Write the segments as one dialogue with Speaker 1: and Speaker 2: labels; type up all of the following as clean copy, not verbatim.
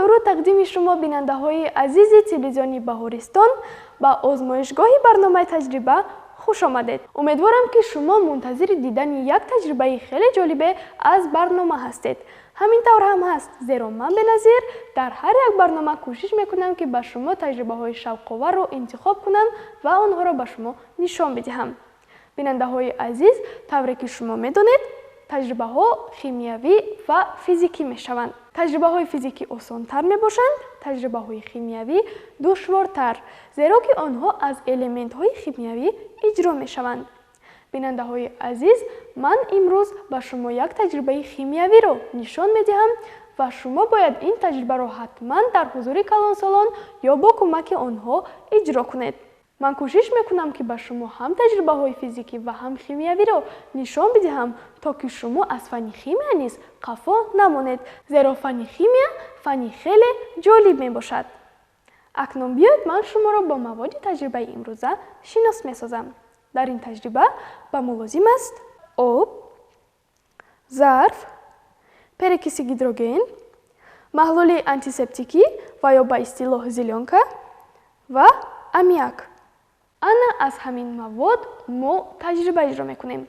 Speaker 1: Дуруд тақдими шумо бинандаҳои азизи телевизиони Баҳористон ба озмоишгоҳи барномаи таҷриба хуш омадед. Умедворам, ки шумо мунтазири дидани як таҷрибаи хеле ҷолибе аз барнома ҳастед. Ҳамин тавр ҳам ҳаст, зеро ман Беназир дар ҳар як барнома кӯшиш мекунам, ки ба шумо таҷрибаҳои шавқоварро интихоб кунам ва онҳоро ба шумо нишон бидиҳам. Бинандаҳои азиз, тавре ки шумо медонед, таҷрибаҳо химиявӣ ва физикӣ мешаванд. Таҷрибаҳои физикӣ осонтар мебошанд, таҷрибаҳои химиявӣ душвортар, зеро ки онҳо аз элементҳои химиявӣ иҷро мешаванд. Бинандаҳои азиз, ман имрӯз ба шумо як таҷрибаи химиявиро нишон медиҳам ва шумо бояд ин таҷрибаро ҳатман дар ҳузури калонсолон ё бо кӯмаки онҳо иҷро кунед. Ман кӯшиш мекунам, ки ба шумо ҳам таҷрибаҳои физикӣ ва ҳам химиявиро нишон бидиҳам, то ки шумо аз фанни химия низ қафо намонед, зеро фанни химия фанни хеле ҷолиб мебошад. Акнун биёед ман шуморо бо маводи таҷрибаи имрӯза шинос месозам. Дар ин таҷриба ба мо лозим аст об, зарф, перекиси гидроген, маҳлули антисептикӣ ва ё ба истилоҳ зелёнка ва аммиак. Ана аз ҳамин мавод мо таҷриба иҷро мекунем.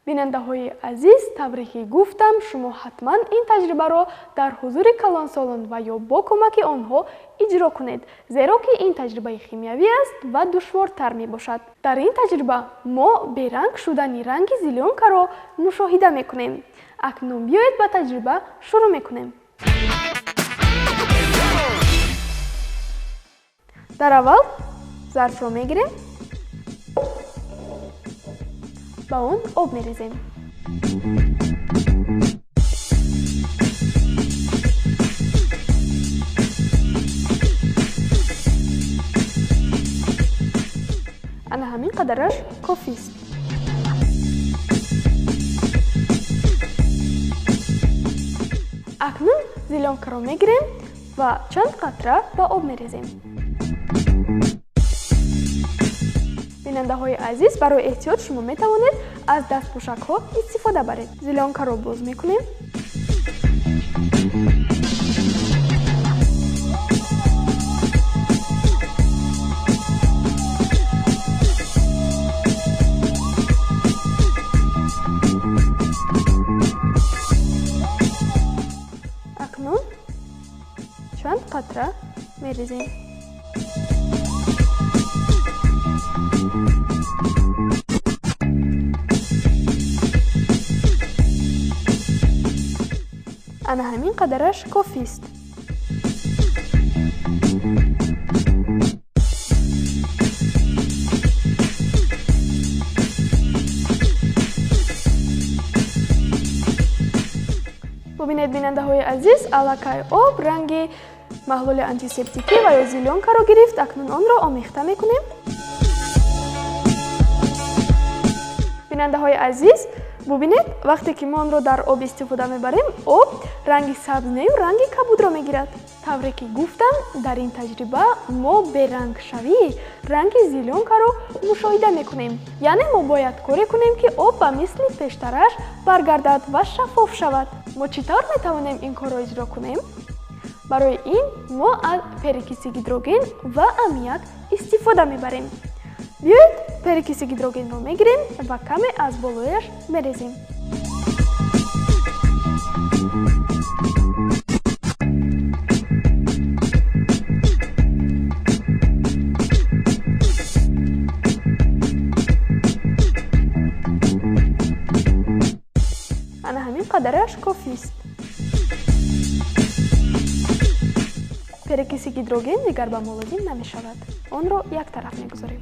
Speaker 1: Бинандаҳои азиз, тавре ки гуфтам, шумо ҳатман ин таҷрибаро дар ҳузури калонсолон ва ё бо кӯмаки онҳо иҷро кунед, зеро ки ин таҷрибаи химиявӣ аст ва душвортар мебошад. Дар ин таҷриба мо беранг шудани ранги зелёнкаро мушоҳида мекунем. Акнун биёед ба таҷриба шурӯъ мекунем. Дар аввал зарфро мегирем, ба он об мерезем. Ана ҳамин қадараш кофист. Акнун зелёнкаро мегирем ва чанд қатра ба об мерезем. Бинандаҳои азиз, барои эҳтиёт шумо метавонед аз дастпӯшакҳо истифода баред. Зелёнкаро боз мекунем. Акнун чанд қатра мерезем. Ана ҳамин қадараш кофист. Бубинед, бинандаҳои азиз, аллакай об ранги маҳлули антисептикӣ ва ё зелёнкаро гирифт. Акнун онро омехта мекунем. Бинандаҳои азиз, бубинед, вақте ки мо онро дар об истифода мебарем, об ранги сабз нею ранги кабудро мегирад. Тавре ки гуфтам, дар ин таҷриба мо берангшавии ранги зелёнкаро мушоҳида мекунем. Яъне мо бояд коре кунем, ки об ба мисли пештараш баргардад ва шаффоф шавад. Мо чӣ тавр метавонем ин корро иҷро кунем? Барои ин мо аз перекиси гидроген ва аммиак истифода мебарем. Биёед перекиси гидрогенро мегирем ва каме аз болояш мерезем. Ана ҳамин қадараш кофист. Перекиси гидроген дигар ба мо лозим намешавад. Онро як тараф мегузорем.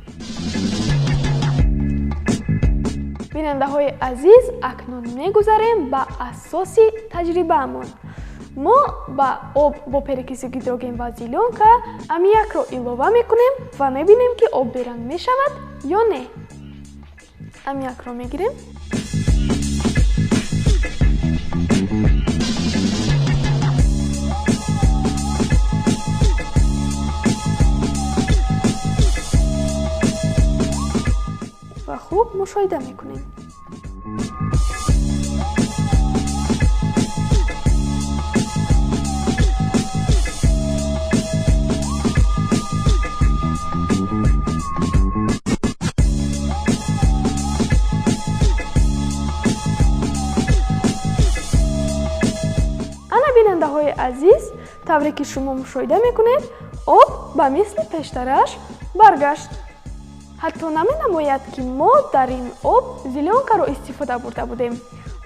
Speaker 1: Бинандаҳои азиз, акнун мегузарем ба асоси таҷрибаамон. Мо ба об бо перекиси гидроген ва зелёнка аммиакро илова мекунем ва мебинем, ки об беранг мешавад ё не. Аммиакро мегирем. Ва хуб мушоҳида мекунем. Бинандаҳои азиз, тавре ки шумо мушоҳида мекунед, об ба мисли пештараш баргашт. Ҳатто наменамояд, ки мо дар ин об зелёнкаро истифода бурда будем.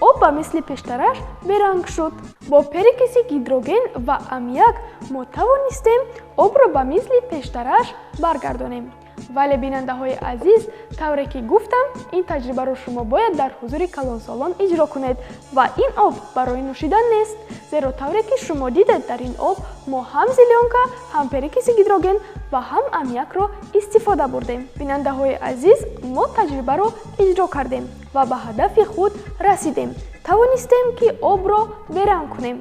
Speaker 1: Об ба мисли пештараш беранг шуд. Бо перекиси гидроген ва аммиак мо тавонистем обро ба мисли пештараш баргардонем. Вале, бинандаҳои азиз, тавре ки гуфтам, ин таҷрибаро шумо бояд дар ҳузури калонсолон иҷро кунед ва ин об барои нӯшидан нест, зеро тавре ки шумо дидед, дар ин об мо ҳам зелёнка, ҳам перекиси гидроген ва ҳам аммиакро истифода бурдем. Бинандаҳои азиз, мо таҷрибаро иҷро кардем ва ба ҳадафи худ расидем, тавонистем, ки обро беранг кунем.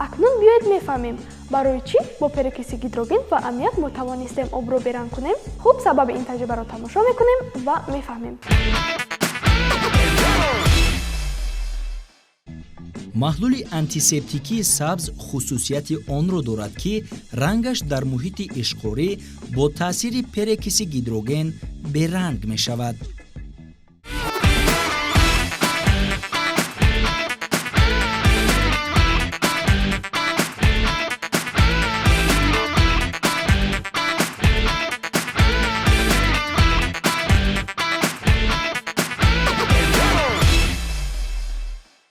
Speaker 1: Акнун биёед мефаҳмем, барои чӣ бо перекиси гидроген ва аммиак мо тавонистем обро беранг кунем. Хуб, сабаби ин таҷрибаро тамошо мекунем ва мефаҳмем.
Speaker 2: Маҳлули антисептикии сабз хусусияти онро дорад, ки рангаш дар муҳити ишқорӣ бо таъсири перекиси гидроген беранг мешавад.